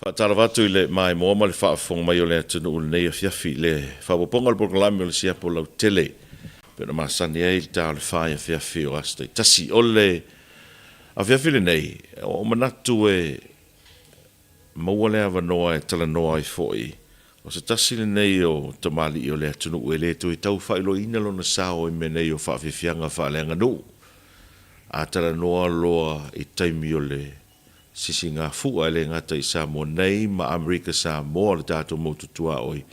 Faatalofa atu i le maimoa ma le faafofoga mai o le atunuu i lenei afiafi i le faaopoopoga o le polokalame o le Siapo Lautele e pei ona masani ai le ta o le fa i afiafi o aso taitasi. O le afiafi lenei, ua ou manatu e maua le avanoa e talanoa ai foi o se tasi lenei o tamalii o le atunuu e le toe tau faailoaina lona sao i mea nei o faafiafiaga faaleaganuu. A talanoa loa i taimi o le sisigafua e le gata i Samoa nei ma Amerika Samoa le tatou motu tuaoi,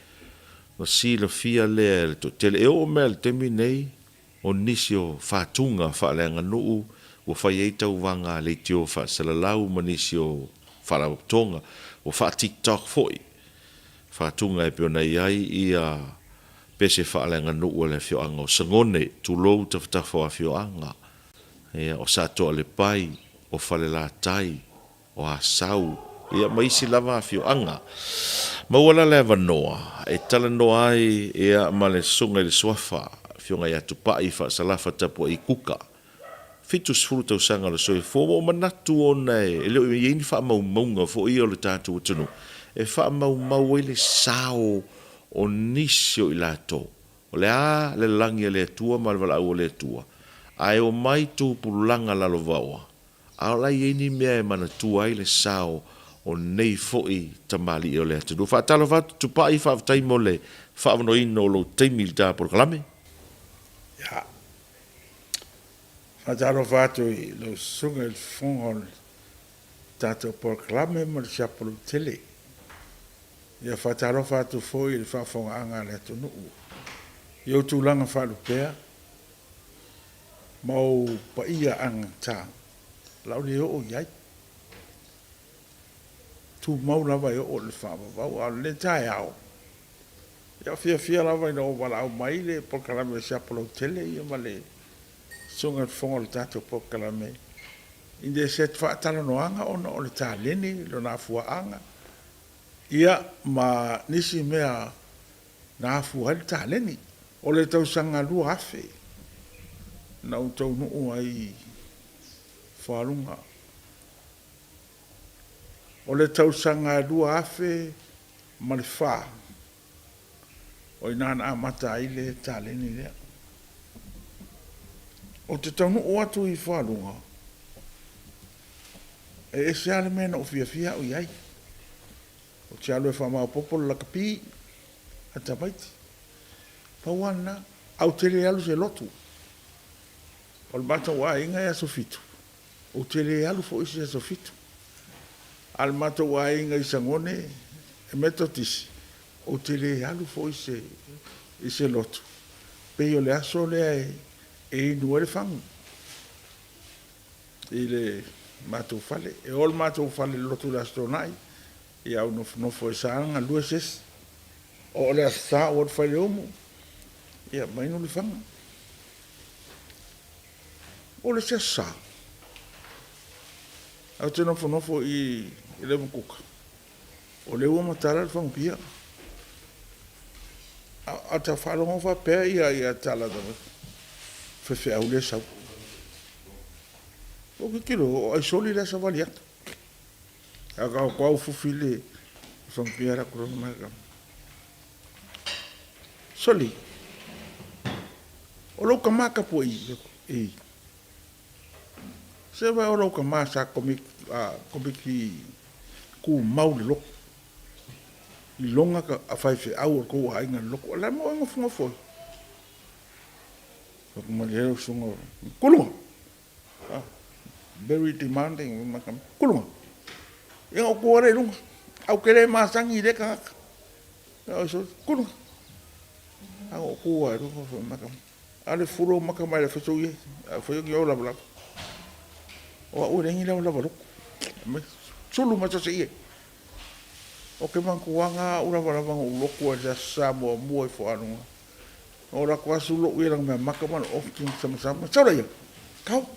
ona silafia lea e le toatele. E oo mai lava i le taimi nei, o nisi o fatuga faaleaganuu ua fai ai tauvaga a leitio faasalalau ma nisi o faalapotopotoga, ua faa-TikTok foi fatuga e pei ona i ai ia pese faaleaganuu a le afioaga o Sagone, tulou tafatafa o afioaga, ia, o Satoalepai, o Falelatai, o Asau, ia ma isi lava afioaga. Maua la le avanoa e talanoa ai ia ma le Susuga i le Suafa, Afioga ia Tupai Faasalafa Tapuai Kuka, 70 tausaga o le soifua. Ua ou manatu ona e le o i ai ni faamaumauga foi ia o le tatou atunuu e faamaumau ai le sao o nisi o i latou. O le a le lagi a le Atua ma le valaau a le Atua, ae omai tupulaga lalovaoa, a o la e i ai ni mea e manatua ai le sao o nei foi tamalii o le atunuu. Faatalofa atu Tupai, faafetai mo le faaavanoaina o lou taimi i le ta polokalame. Ia, faatalofa atu i lau susuga i le fofoga o le tatou polokalame ma le siapo lautele. Ia faatalofa atu foi i le faafofogaaga a le atunuu i ou tulaga faalupea ma ou paia agata, o le a ou le oo i ai. Tumau lava e oo i le faavavau, a o lenei taeao, ia fiafia lava ina ua valaau mai le polokalame o Siapo Lautele ia ma le Susuga i le Fofoga o le tatou polokalame i se faatalanoaga ona o le taleni, lona afuaaga, Ia, ma nisi mea na afua ai le taleni. O le tausaga 2000 na ou taunuu ai i Fualuga. O le tausaga 2004, o i ina na amata ai le taleni lea. Ou te taunuu atu i Fualuga, E ese lava le mea na ou fiafia au i ai. Ou te alu e faamaopoopo le lakapi a tamaiti. Pau lava lena. Ae ou te le alu i se lotu. O le matou aiga e aso Fitu, ou te le alu foi i se aso Fitu. A o le matou aiga i Sagone e Metotisi, ou te le alu foi i se lotu. Pei o le aso lea e inu ai le fagu. i le matou fale. E o le matou fale i le lotu i le Aso Toonai, ia ou nofonofo ai sa galue se isi. Oo i le Aso Sa ou alu fai le umu, ia ma inu le faga. O le isi Aso Sa, ae ou te nofonofo i i le umukuka, o lea ua matala le fagu pia. A ta faalogo faapea ia tala faifeau lea e sau. Ou tilotilo, o Aisoli la e savali atu. Ae ou aufufi i le fagupia alu atu loa. Soli, o lou tama tapuai e. Se vaai o lou tama sa komiti tumau i le lotu. Iloga a faifeau o le tou aiga i le lotu. O le a le mea ua e nofonofo ai? Malie lau susuga Kuluga very demanding Kuluga ia na ou tu lea i luga ae ou te le masani i lea tagata Kuluga ae na ou tu lava i luga a le fulo maka mai le fai ia ae fai o lavalava o au e leai ni lavalava lotu sulu mai sase ia o ke mantuaga au lavalava na ou lotu ai le Aso Sa muamua i Foaluga Ua alu atu lou ia lana mea maka ma lou ofi samasama. Sau laia! Kau!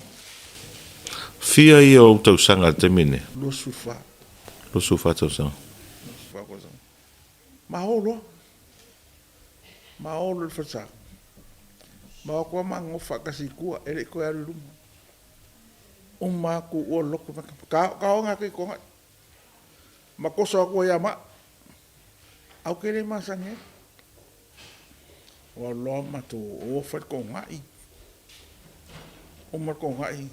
Fia ia o ou tausaga i le taimi lenei? 24. 24 tausaga. 24 tausaga. Ma o loa. Ma o loa i le falesa. Ma o atu lava ma nonofo faatasi i tua, e le i toe alu i luma. Uma atu ua lotu, ka, ka o atu i Toga. Ma koso aku ai ia ma. Au ke le masani ai. Ua loa matou o fai le kogai. Uma le kogai,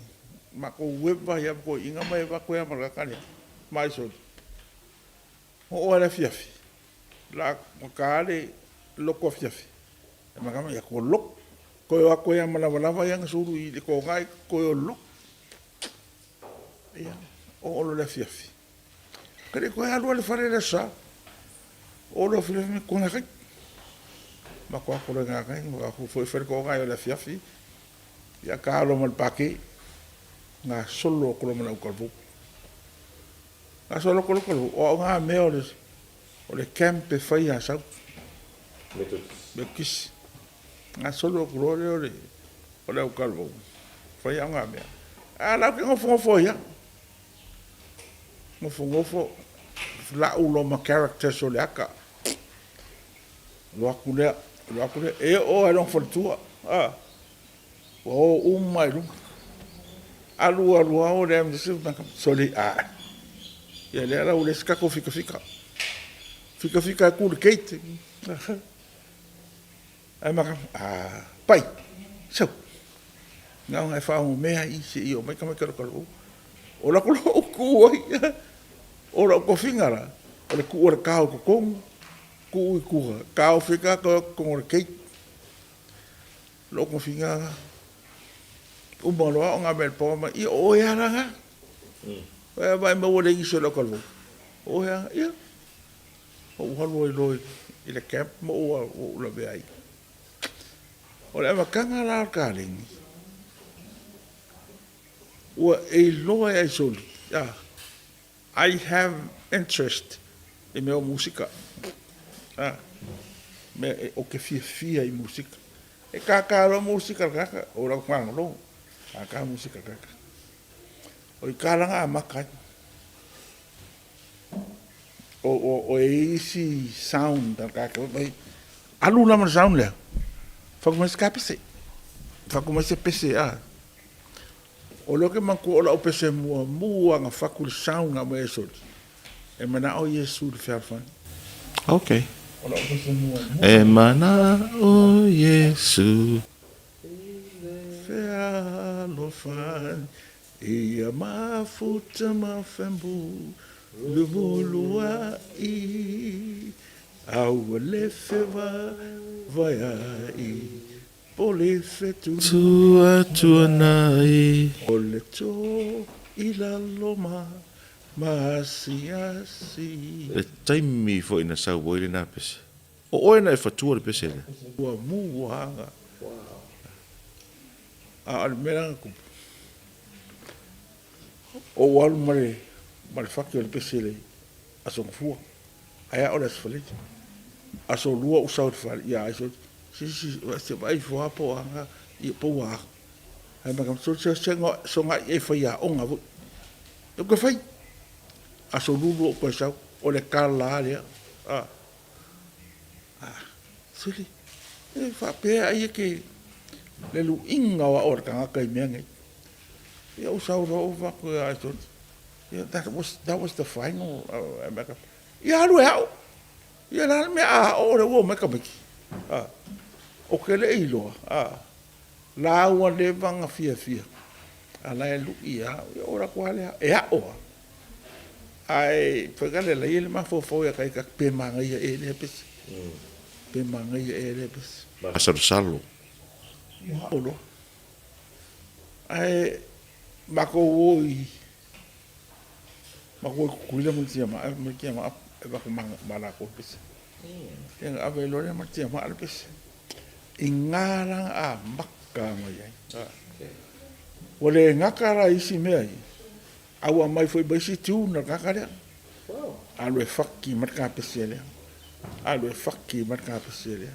matou eva ai lava ma toeaiina ma eva atu ai lava ma le tagata lea, ma aisoli. Oo lava i le afiafi, o le a ta le lotu afiafi, ia ua lotu. Toe o atu ai lava ma lavalava ia na sulu i le togai toe o i le lotu. Ia, oo loa i le afiafi, ou te le i toe alu lava i le fale i le aso Sa. Oo loa i le afiafi, matou o atu loa i gatai matou o atu foi e fai le toga o le afiafi, ia ta loa ma le Pake, gasolo atu loa ma le autalavou. Gasolo atu loa le autalavou, o au na mea o le camp e fai i Asau, Metotisi. Gasolo atu loa lea o le autalavou, fai au na mea. A o la ou te nofonofo ai lava. Nofonofo, lau loa ma characters o le ata. Alu atu lea, alu atu lea, e oo lava i lona faletua, a, ua o uma lava i luga. Alu alu lava o le sole, ae, ia lea la ua leai se tatou fikafika. Fikafika e tu i le gate. Ae ma, a, pai, sau, na ona e faaonomea i i seia oo mai tamaiti o le autalavou. O la ku ou tu ai, o lou tofiga la, o le tuu o le tao i totonu, tuu i tua, taofi ai tagata e o atu i totonu o le gate. Lou tofiga lena. Uma loa ona ave le mai, ia o oe lava la lena. E maumau ua leai nisi o le autalavou. O oe lava, ia. Ou alu ai loa i le camp ma ou lavea ai. O le amataga la o le kalegi, ua e iloa e Aisoli, I have interest i mea o musika. Mea ou te fiafia i musika. E kākā loa musika a le tagata, o lau pagolo, kākā musika a le tagata. O i kalaga amata ai. O e i isi sound a le tagata, fai mai, alu la ma le sound lea, fai mai se kapese, fai mai se pese, a. O lea ou te manatua o lau pese muamua na fatu i le sound na aumai ai soli, e manao Iesu i le fealofani. Ok. O lau pese muamua. E manao Iesu i le fealofani, ia mafuta ma fembu lumuluai, a ua le fevaevaeai. Po le fetu. Tuatuanai. O le to i lalo ma maasiasi. Le taimi foi na sau ai lena pese. O oe na e fatua le pese lea. Ua muaga. A o le mea la na tupu, ou alu ma le ma le faki o le pese i le Aso Gafua, ae a o le Aso Faraile. Aso Lua ou sau i le fale, ia ai sole, si si se vaai ifo lava po o a ia po ua a. Ae ma sole se se sogai e fai aoga foi. E ke fai. Aso Lulu ou toe sau, o le tala lea. A. A, sole, e faapea ai e ke le luiga o au o le tagata i mea nei. Ia ou sau loa ou fai atu ia sole, ia that was, that was the final. Ia alu e ao. Ia o le a le mea a ao o lea ua omai tamaiti. A, ou te le i iloa, a, la ua leva ona fiafia, a la e lui lava, ia ou alu atu lava lea e ao lava. Ae fai ka le laia le mafaufau ia ita pe manaia ea lea pese. Pe manaia ea lea pese. Masalosalo. Ua ao loa. Ae matou o i matou o i Tutuila ma le Tiamaa, ma le Tiamaa e avatu ma latou le pese. Ia ona ave loa lea ma le Tiamaa le pese. I na la na amata mai ai. Ua le gata la i isi mea ia, a ua aumai foi ma isi tune a le tagata lea. Alu e faki mai le kapese lea. Alu e faki mai le kapese lea.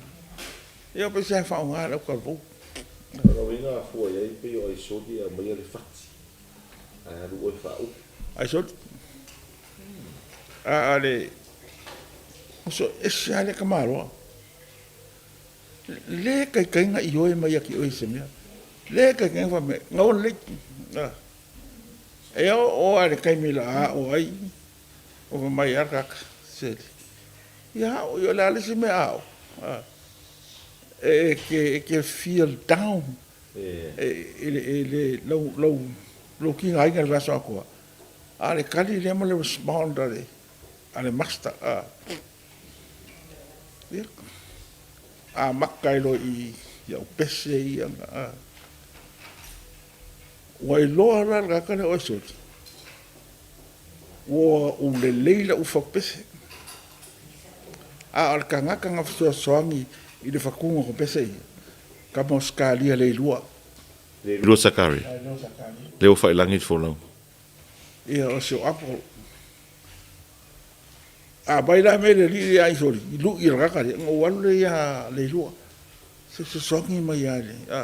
Ia pei se faaaoga le autalavou. O lona uiga a fua i ai pei o Aisoli e aumaia le fati ae alu oe faaupu. Aisoli. A le uso ese lava le tamaloa. Le taitaiga ioe mai ia te oe i se mea. Le taitaiga fai mai, gaua lelei. E oo lava i le taimi o le a ao ai. Ua mai lava le tagata, seli, ia au, o le a le isi mea a au? E te feel down i le lou tigaina i le vaiaso atoa, a o le tali lea ma le respond a le master. Ia, amata ai loa i i au pese ia. Ua iloa la le tagata lea o oe soli, ua ou lelei lau fatupese. A o le tagata na fesoasoani i le fatuga o pese ia, tama o Sakaria Leilua. Leilua Sakaria. Lea ua faailagi le folau. Ia, o si ou uncle. A mai la mea i le alii lea ai soli, i lui e le tagata lea, ona ou alu lea ia Leilua, se fesoasoani mai lava i le, a.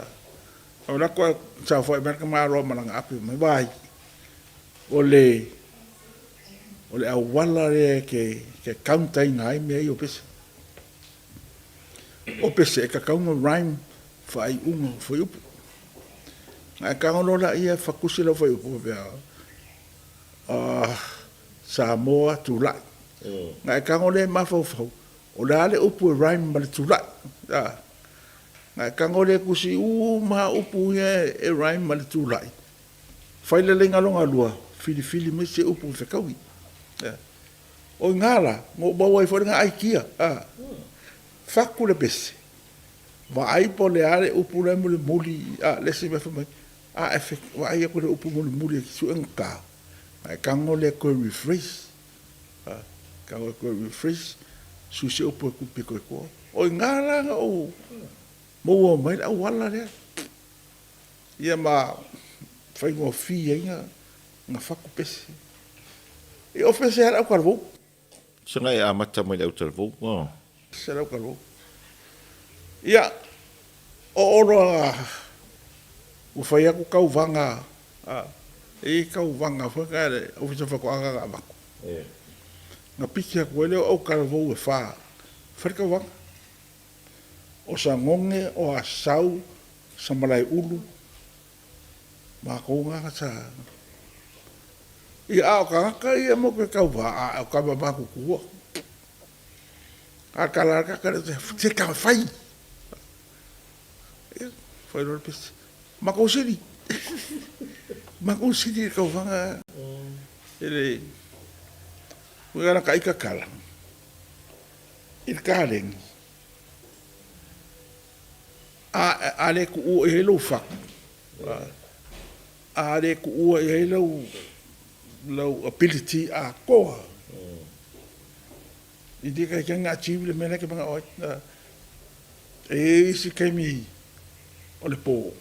Ou alu atu ae saofai mai le tamaloa ma lana api mai, vaai, o le o le auala lea e te counter ina ai mea ia o pese. O pese e tatau ona rhyme faaiuga o fuaiupu. Ona e tago loa laia e fatusi lau fuaiupu faapea, Samoa tulai. Ona e tago lea e mafaufau, o le a le upu e rhyme ma le tulai. Ona e tago lea e tusi uma lava upu ia e rhyme ma le tulai. Fai le laina lona lua, filifili mai se upu e fetaui. O i ina la, na ou maua ai foi lena aikia. Fatu le pese, vaai po o le a le upu la e mulimuli, le isi mea fai mai, a e vaai atu i le upu mulimuli e te sue e gata, ona e tago lea e toe rephrase. Tago e toe rephrase, sui se upu e pito i tua. O i ina la na ou maua mai ai le auala lea. Ia ma faigofie ai na fatu pese. Ia o pese lava le autalavou. Sina e amata mai le autalavou. Oh. Se le autalavou. Ia, o olo ua fai atu tauvaga, e i ai tauvaga foi na e le Ofisa o Faatoaga na avatu. Na piki atu ai lea o autalavou e fa, fai le tauvaga. O Sagoge, o Asau, Samalaeulu, matou na sa... Ia, a o tagata ia matou te tauva, a o tama matutua. A tala lava le tagata lea, se tau fai! Ia, fai loa le pese. Matou sili. Matou sili i le tauvaga. E le... Ua na ta ita tala i le kaleni. A le tuua i ai lou fatu, a le tuua i ai lau ability atoa, e le taitai ona achieve le mea la e te manao ai. E i ai isi taimi o le po,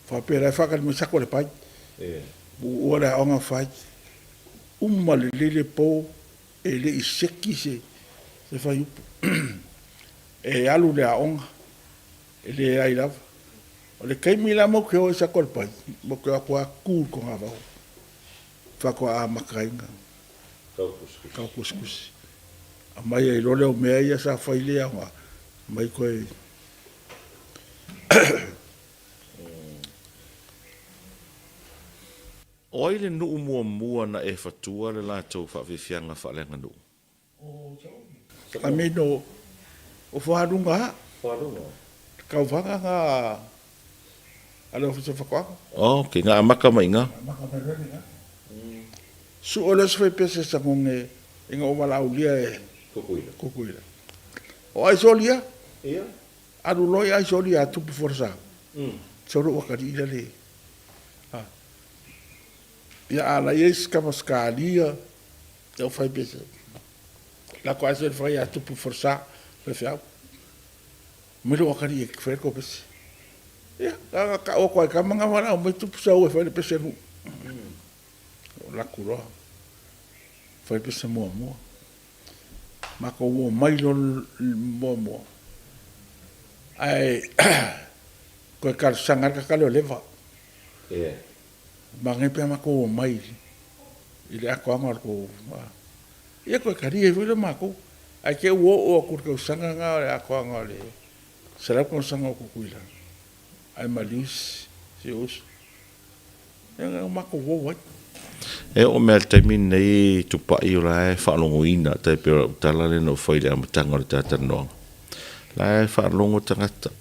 faapea la e faatali mai sako le pai, puua le aoga fai, uma lelei le po, E le i seki se fuaiupu. E alu i le aoga, e leai lava. O le taimi la matou te o ai i Satualepai, matou te o atu lava tu i le togavao, faatoa amata ai ona tau tusitusi. Aumai ai loa lea o mea ia sa fai le aoga, aumai toe O ai le nuu muamua na e fatua le latou faafiafiaga faaleaganuu? I mean o Fualuga a. Fualuga. Tauvaga na a le Ofisa o Faatoaga. Ok, na amata mai iga. Amata mai loa lena. Sue loa se faipese sagoge ina ua valaaulia e Tutuila. Tutuila. O Aisolia. Ia. Alu loa i Aisolia a tupu folasa. Solo ua kalii la le Ia a la i ai kama skalia e o fai pese. La ko aso fai a tupu forsa fe feau. Mai lo akali e fai ko pese. Ia ka ka o ko kama nga wala mai tupu sa o fai le pese nu. O la ku roa. Fai pese mua mua. Ma ko ua mai lo mua mua. Ai koe kalsanga ka kale o leva. Magai pea makou omai i le atoaga o le kou Ia koe kali ai foi le makou. Ae te ua oo atu i le tausaga na o le atoaga o le 100 tausaga o Tutuila ae maliu si ou uso. Ia na matou o ai. E oo mai lava i le taimi lenei Tupai o la e faalogoina tai pei o lau tala lea na ou fai i le amataga o le talatalanoaga. O la e faalogo tagata,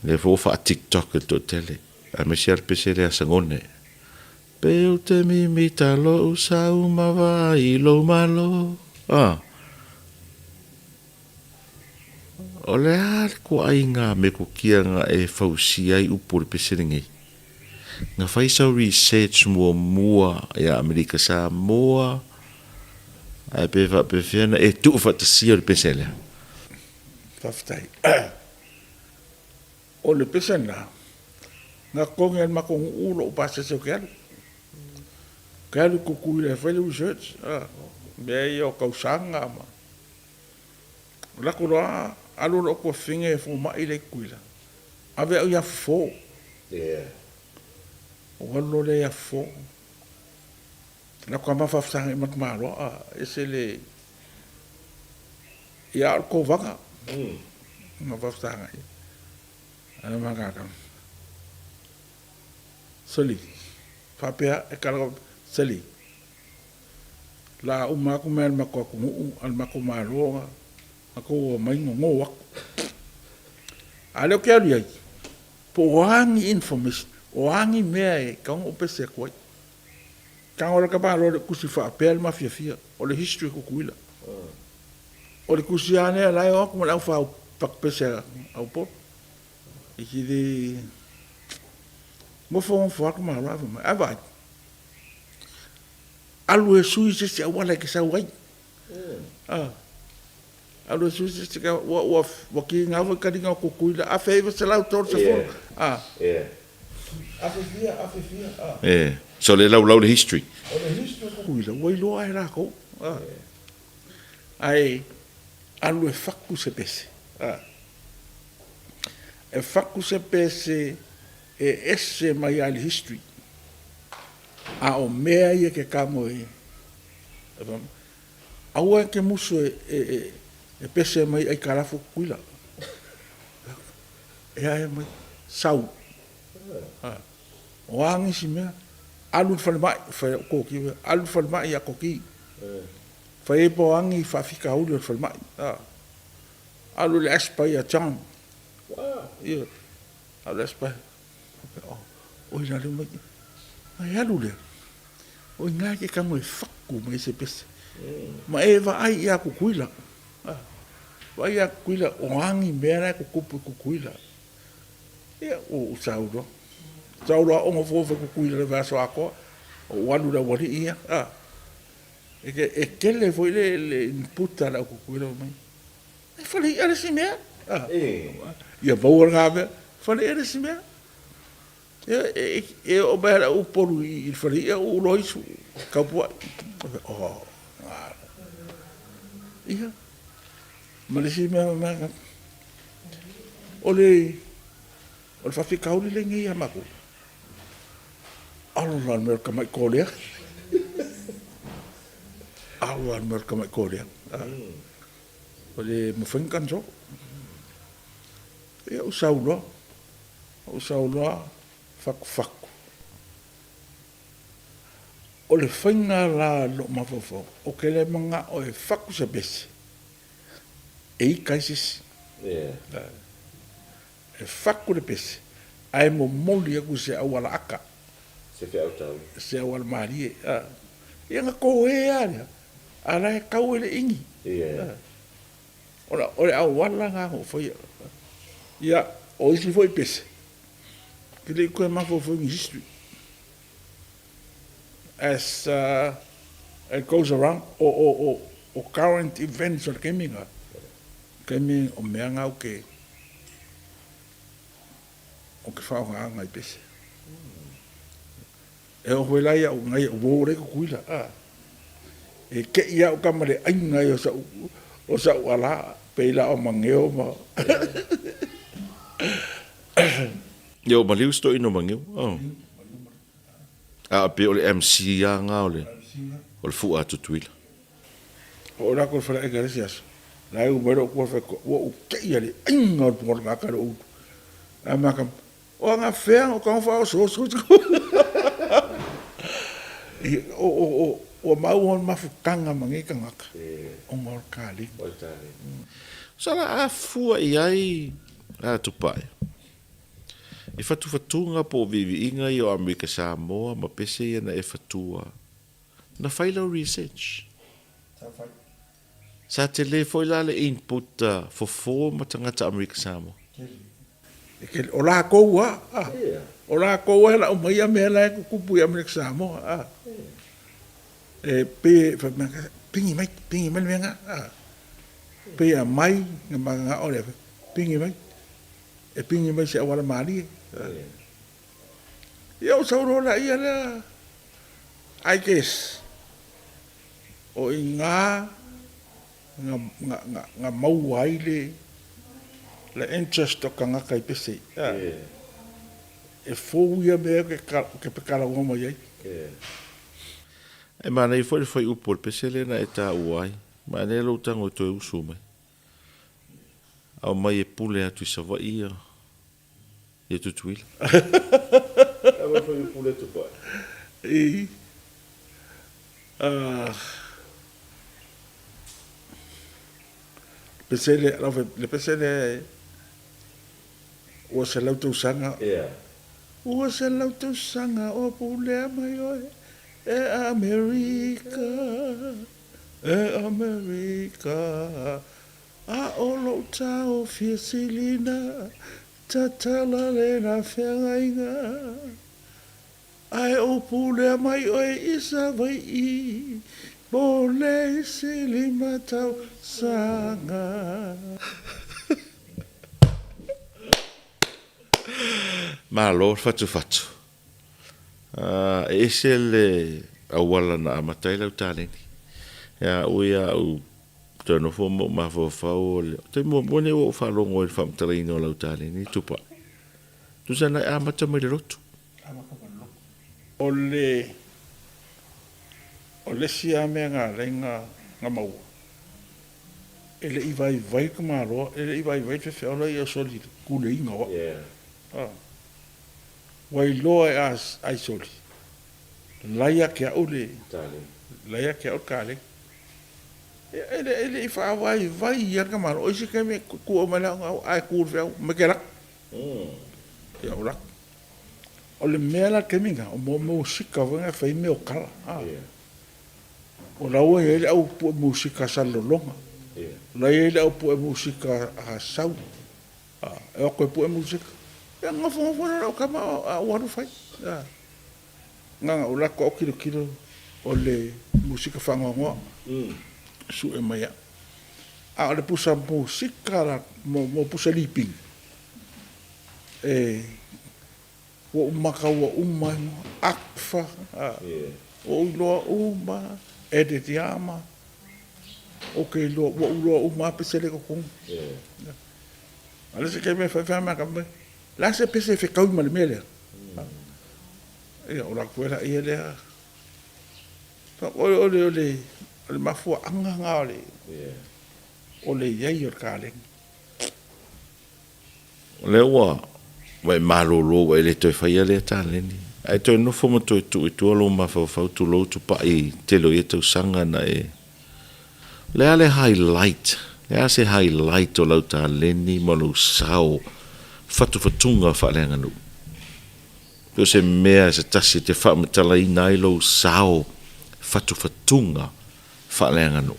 lea foi ua faa-tiktok e le toatele, aemaise lava le pese lea a Sagone, Pei ou te mimita lou sau ma vaai i lou malo. A. O le a le kuaiga metotia na e fausia ai upu o le pese lenei? Na fai sau research muamua ia Amerika Samoa, ae pe faapefea ona e tuufaatasia le pese lea? Faafetai. O le pese lena, na totogi e le matou nuu lou pasese ou te alu. Ou te alu i Tutuila e fai le research, mea ia o tausaga ma. Alu atu loa, alu lou tuafafine fomai la e i Tutuila, ave au ia Fofo. Ou alu loa lea ia Fofo. Alu atu lava ma faafesagai ma le tamaloa, ese le, ia a o le kovaga na faafesagai ai ma kaka. Sali, faapea e kala, sali. La uma atu mea a le matou atunuu, a le matou Malo, na tou omai gogo atu. A o lea ou te alu i ai, po o a ni information, o a ni mea e tatau ona ou pese atu ai. Tago loa le tamaloa i le tusi faapea le mafiafia, o le history o Tutuila. O le tusi lava lea o la e o atu ma le aufau pese a Upolu. E te le nofonofo lava le tamaloa ae fai mai, a vaai, alu e sui se isi auala e te sau ai. Alu e sui se isi, ua kiga foi taliga o Tutuila, 1930. Afe fia, afe fia. So le laulau le history. O le history o Tutuila ua iloa e latou. Ae alu e fatu se pese. E fatu se pese e ese mai lava i le history. A o mea ia e te tago e, aua e te musu e pese mai aitalafu Tutuila. E a e mai, sau. O a nisi mea, alu i le falemai, fai atu koki, alu i le falemai ia koki. Fai ai po o a ni faafitauli o le falemai. Alu i le ASPA ia John. Ia, alu i le ASPA. Oi la lea mai, ai alu lea. O i ina e te tago e faku mai se pese. Ma e vaai ia Tutuila. Vaai ia Tutuila, o a ni mea la e tutupu i Tutuila. Ia, ua ou sau loa. Sau loa ou nofonofo i Tutuila i le vaiaso atoa. Ou alu i le aualii ia. E tele foi le input a le au Tutuila fai mai, e fale i'a le isi mea. Ia maua lena mea, fale i'a le isi mea. E oo mai lava le au Upolu i le fale i'a ua ou iloa isi taupuai. Ia, ma le isi mea, o le faafitauli lenei ia matou, Alo la le mea o le tamai Korea. Alo la le mea o le tamai Korea. Ua le mafai ona control. Ia ou sau loa, ou sau loa fatufatu. O le faiga la i lou mafaufau, ou te le manao e fatu se pese e ita ai se isi. E fatu le pese ae momoli atu i se auala ata. Se feau taua. Se auala malie. Ia ona toe lava lea, a o la e tau e le ini. O le auala lena na ou faia. Ia, o isi foi pese, ou te le i toe mafaufau i ni history. As it goes around, o current events o le taimi lena, taimi o mea na ou te faaaogaina i pese. E oo foi la ia'u nai a'u uo la e i Tutuila a, e te i lava au tama i le aiga ai o sa'u ala pei la o Mageo ma. Ia ua maliu si toeaina o Mageo oh. A pei o le MC lava na o le o le fua a Tutuila. Oo la atu i le faleaiga i le isi aso, la e uma ai lou tua fai atu, ua ou te i le aiga o le pola tagata i lou utu. Ae maka, O agafea o tago faaosooso. O, o, o, ua maua le mafutaga ma nei tagata ona o le kalegi. Sa la afua i ai a Tupai i fatufatuga po o viiviiga ia o Amerika Samoa ma pese ia na e fatua. Na fai lau research? Sa fai. Sa tele foi la le input fofo ma tagata Amerika Samoa? Tele. E tele. O lakou a, a. O lakou a e lau mai ia mea la e tutupu i Amerika Samoa, a. E pei e fai mai, pigi mai, pigi mai le mea na, a. Pei e aumai na mananao lea, pigi mai. E pigi mai i se auala malie. Ia ou sau loa laia lea, I guess, o i ina na maua ai le le interest o tagata i pese. E fou ia mea ou te pekalauga mai ai. E manaia foi le fuaiupu o le pese lea na e taua ai. Manaia lou tago e toe usu mai. Aumai e pule atu i Savaii ia ia Tutuila. Aumai fuaiupu lea Tupai. I pese lea, le pese lea ua 100 tausaga. Ua 100 tausaga o pulea mai oe e Amerika. E Amerika, a o lou taofi e silina, tatala lena feagaiga. Ae ou pulea mai oe i Savaii, mo le isi 5 tausaga. Malo le fatufatu. E ese le auala na amata ai lau taleni. Ia au ia au toe nofo ma ou mafaufau o le taimi muamua lenei ua ou faalogo ai i le faamatalaina o lau taleni, Tupa. Tusa na e amata mai le lotu. Amata mai le lotu. O le o le isi lava mea na ala ai na maua, e le i vaivai le tamaloa, e le i vaivai le faifeau la e i Ausoli i le puleaina o au. Ua iloa e Aisoli, la ia te au le la ia te au le kalegi. E le i faavaivai lava le tamaloa. O isi taimi e tu mai le aoga ae tu i le feau, mai te laki. Ia ou laki. O le mea la i le taimi lena, o mea o musika foi na e fai mea o tala. O la ua i ai le au pue musika a Salelologa, o la e i ai le au pue musika a Asau. E o atu e pue musika. Ia nofonofo loa lau tama a ou alu fai. Na ona ou alu atu ou tilotilo o le musika faanoanoa sue mai au. A o le pusa musika la mo pusa lipini e ua ou mataua uma ai Agfa, ua ou iloa uma Edit Yama, ou te iloa, ua ou iloa uma lava pese la e i totonu. A o le isi taimi e fai fai mai, o le a se pese e fetaui ma le mea lea? Ia, ou alu atu foi laia lea. O le mafuaaga lena o le i ai o le kalegi. O lea ua e malolo ua e le toe faia lea taleni, ae toe nofo ma toe tuu i tua lou mafaufau tulou Tupai i tele o ia tausaga na e. O le a le highlight, le a se highlight o lau taleni ma lou sao fatufatuga faaleaganuu? Pe o se mea se tasi e te faamatalaina ai lou sao fatufatuga faaleaganuu?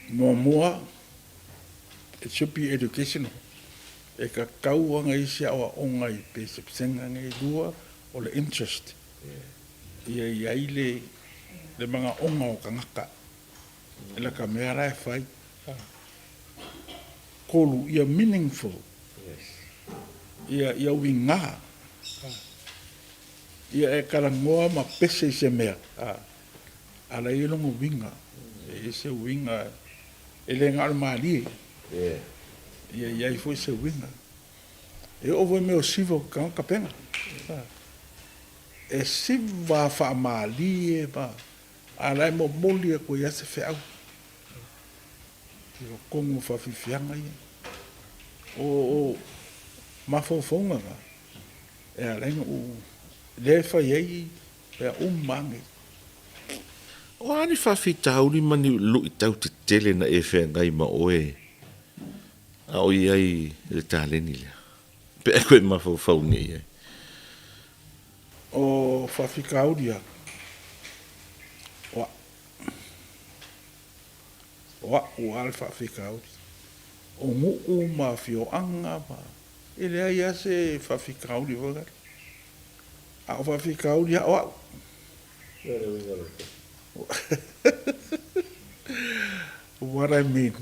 Muamua, it should be educational. E tatau ona i ai se aoaoga i pesepesega nei 2 o le interest. Ia i ai le le manaoga o tagata i lata mea la e fai. 3, ia meaningful. Ia uiga. Ia e talanoa ma pese i se mea. A la e i ai lona uiga, e i ai se uiga, e le na o le malie, ia i ai foi se uiga. E oo foi i mea o siva o tagata tapena, e siva faamalie ma, a la e momoli atu ai lava se feau i totonu o faafiafiaga ia. O mafaufauga na e ala ai ona ou. Lea e fai ai mea uma lava nei. O a ni faafitauli ma ni luitau tetele na e feagai ma oe a o i ai i le taleni lea, pe a koe mafaufau nei i ai? O faafitauli a, o a'u, o a'u lava le faafitauli. O nuu ma afioaga ma, e leai lava se faafitauli foi lele. A o faafitauli lava o a'u. What I mean,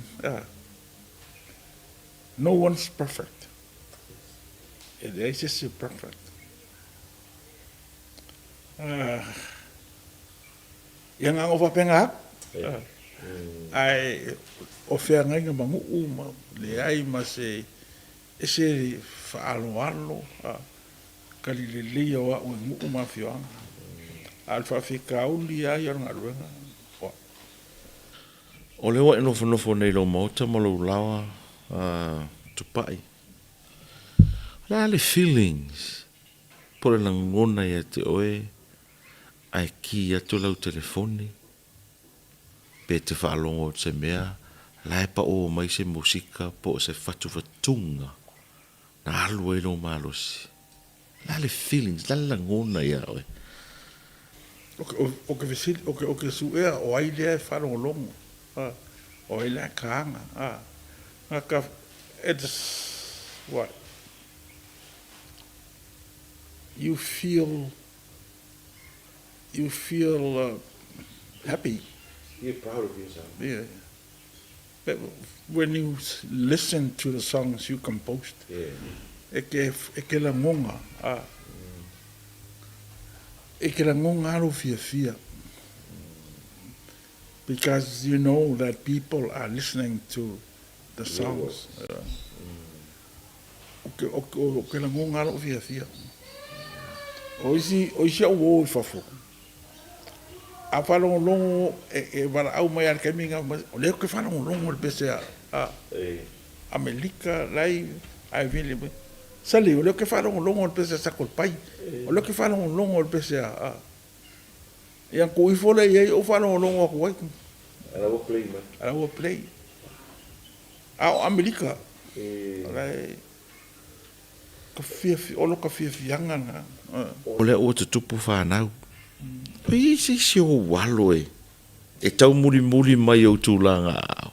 no one's perfect. E leai se isi e perfect. Ia na ona faapena atu. Ae o feagaiga ma nuu ma leai ma se ese le faaaloalo, tali lelei o au e nuu ma afioaga. A o le faafitauli lava ia o le galuega, o au. O lea ua e nofonofo nei i lou maota ma lou laoa tupai. O le a le feelings po o le lagona ia te oe ae ki atu lau telefoni pe te faalogo atu se mea la e pao mai se musika po o se fatufatuga na alu ai lou malosi. O le a le feelings, o le a le lagona ia oe? Ou te fesili, ou te suea o ai lea e faalogologo, o ai lea e kaga, gata, it's what? You feel you feel happy. You're proud of yourself. Yeah. But when you listen to the songs you composed, yeah. E ke, e ke lagona, a, e ke lagona lou fiafia. Because you know that people are listening to the songs. O ke lagona lou fiafia. O isi, o isi au uō i fafo, a faalogologo e valaau mai lava i le taimi lena, o lea ou te faalogologo i le pese a Amelika la e ae vili mai, Sali, o lea ou te faalogologo i le pese a Satoalepai, o lea ou te faalogologo i le pese a. Ia ona tuu ifo lea i ai ou faalogologo atu ai. A la ua play mai. A la ua play. A o Amerika, o la e ka fiafia, o lota fiafiaga lena. O lea ua tutupu fanau. E i ai se isi ou alo e taumulimuli mai i ou tulaga aao?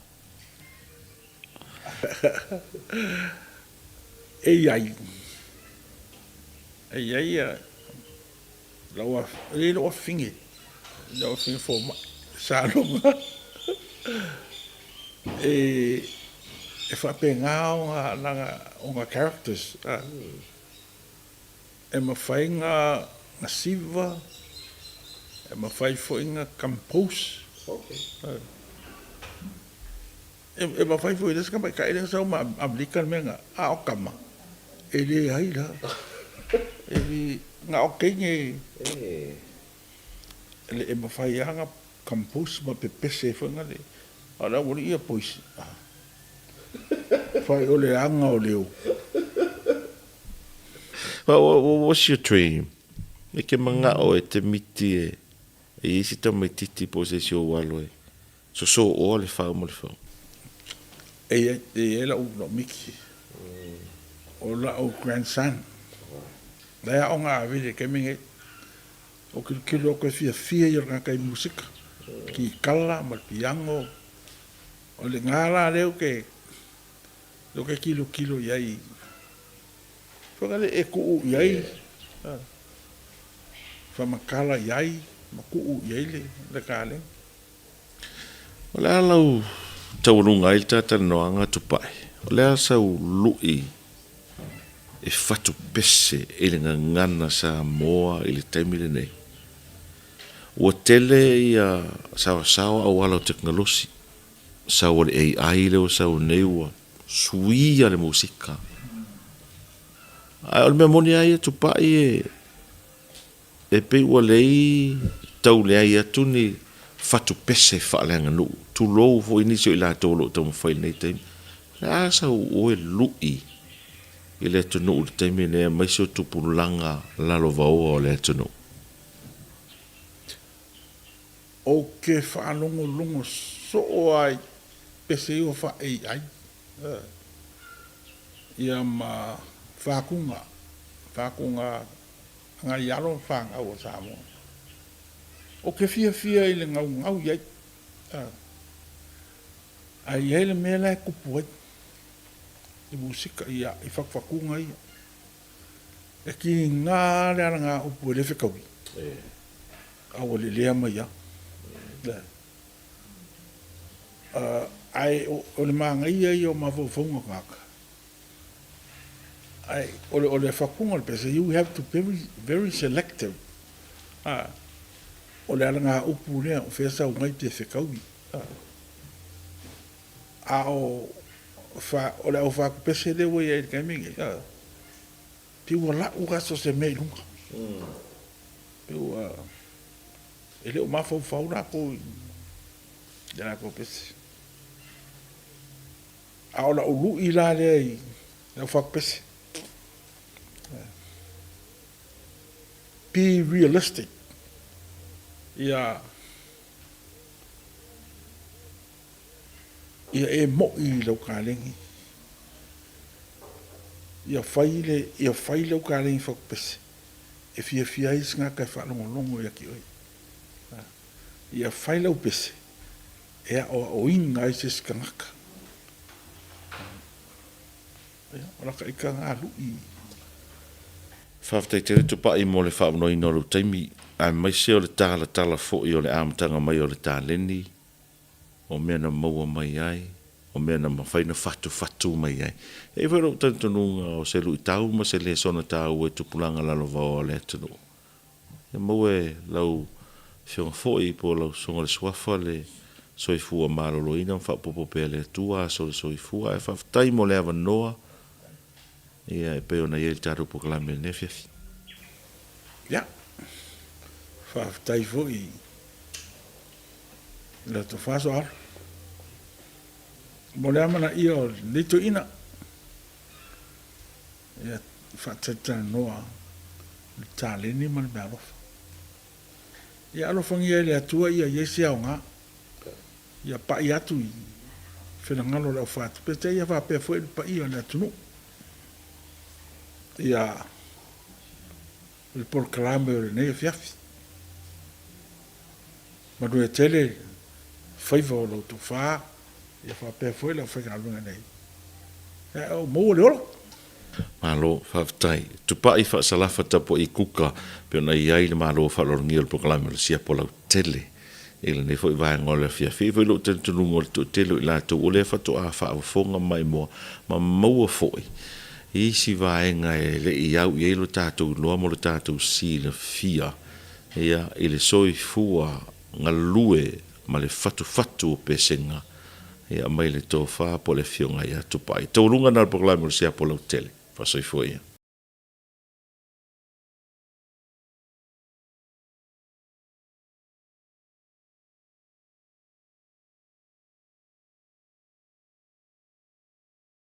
E i ai. E i ai lau e i ai lou afafine, lou afafine fomai sa loma e e faapena ona ona characters e mafai ona siva, e mafai foi ona compose. E mafai foi e le isi tamaitai lea sau ma Amerika le mea lena, a o tama, e leai la. E le, na o teine e mafai lava ona compose ma pepese ai foi na le, a o le aualii ia boys, fai o le aga o leo. What's your dream? E ke manao e te miti e i ai se tamaititi po o se isi ou alo e Sosooa le fau ma le fau. E i ai lau miki, o lau grandson, la e aoga a Vili i le taimi lenei. O kilokilo atu e fiafia ia o le tagata i musika, kikala ma le piano. O lena la lea ou te, lea ou te kilokilo i ai, foi lea e tuu i ai, faamatala i ai ma tuu i ai le taleni. O le a lau taualuga ai le ta talanoaga Tupai? O le a sau lui e fatu pese i le gagana Samoa i le taimi lenei? Ua tele ia saoasaoa auala o tekonolosi, sau a le AI lea ua sau nei ua suia le musika. Ae o le mea moni lava ia Tupai e E pei ua leai tau leai atu ni fatu pese faaleaganuu, tulou foi nisi o i latou o lo o taumafai i lenei taimi. O le a sau oe lui i le atunuu i le taimi lenei aemaise o tupulaga lalovaoa o le atunuu? Ou te faalogologo soo lava i pese ia ua faa-AI ia ma fakuga, fakuga a nai alo ma fanau a Samoa. Ou te fiafia i le naunau i ai, ae i ai le mea la e tupu ai i musika, i fatufatuga ia. E tiga lava le alagaupu e le fetaui, a ua lelea mai lava. Ae o le manaia ia o mafaufauga o tagata, ae o le fatuga o le pese, you have to be very selective. O le alagaupu lea o fea e sau ai pe fetaui. A o le au fatupese lea ua i ai i le taimi lenei, pei ua lau lava so o se mea i luga. Pei ua, e le o mafaufau latou i a latou pese. A o lau lui la lea i le au fatupese, be realistic, ia Ia e mo'i i lau kalegi. Ia fai le, ia fai lau kalegi fatupese e fiafia ai se tagata e faalogologo ia te oe. Ia fai lau pese e aoaoina ai se isi tagata. Ia, o lata ita na lu'i. Faafetai tele Tupai mo le faaavanoaina o lou taimi, aemaise o le talatala foi o le amataga mai o le taleni o mea na maua mai ai, o mea na mafai ona fatufatu mai ai. E i ai foi lou talitonuga o se luitau ma se lesona taua i tupulaga lalovaoa o le atunuu. Ia maua e lau Afioga foi po o lau Susuga i le Suafa le soifua maloloina ma faaopoopo pea e le Atua aso o le soifua. Ae faafetai mo le avanoa ia e pei ona i ai le tatou polokalame i lenei afiafi. Ia, faafetai foi i lau tofa Soalo mo le amanaia o lenei toeaina. Ia faatalatalanoa le taleni ma le meaalofa. Ia alofagia e le Atua ia i ai se aoga, ia pai atu i finagalo o le aufatupe, peitai ia faapea foi le paia o le atunuu. Ia le polokalame o lenei afiafi. Manuia tele faiva o lau tofa, ia faapea foi le aufaigaluega nei. Ia, o maua le ola. Malo faafetai. Tupai faasalafa tapuai kuka pei ona i ai le Malo faaaloalogia o le polokalame o le Siapo Lautele i lenei foi vaega o le afiafi. E i ai foi lou talitonuga o le toatele o i latou o lea faatoa faafofoga maimoa ma maua foi isi vaega e le i au i ai lo tatou iloa ma lo tatou silafia ia i le soifua galue ma le fatufatu o pesega ia mai le tofa po o le afioga ia Tupai. Taualuga na o le polokalame o le Siapo Lautele. Faasoifua ia.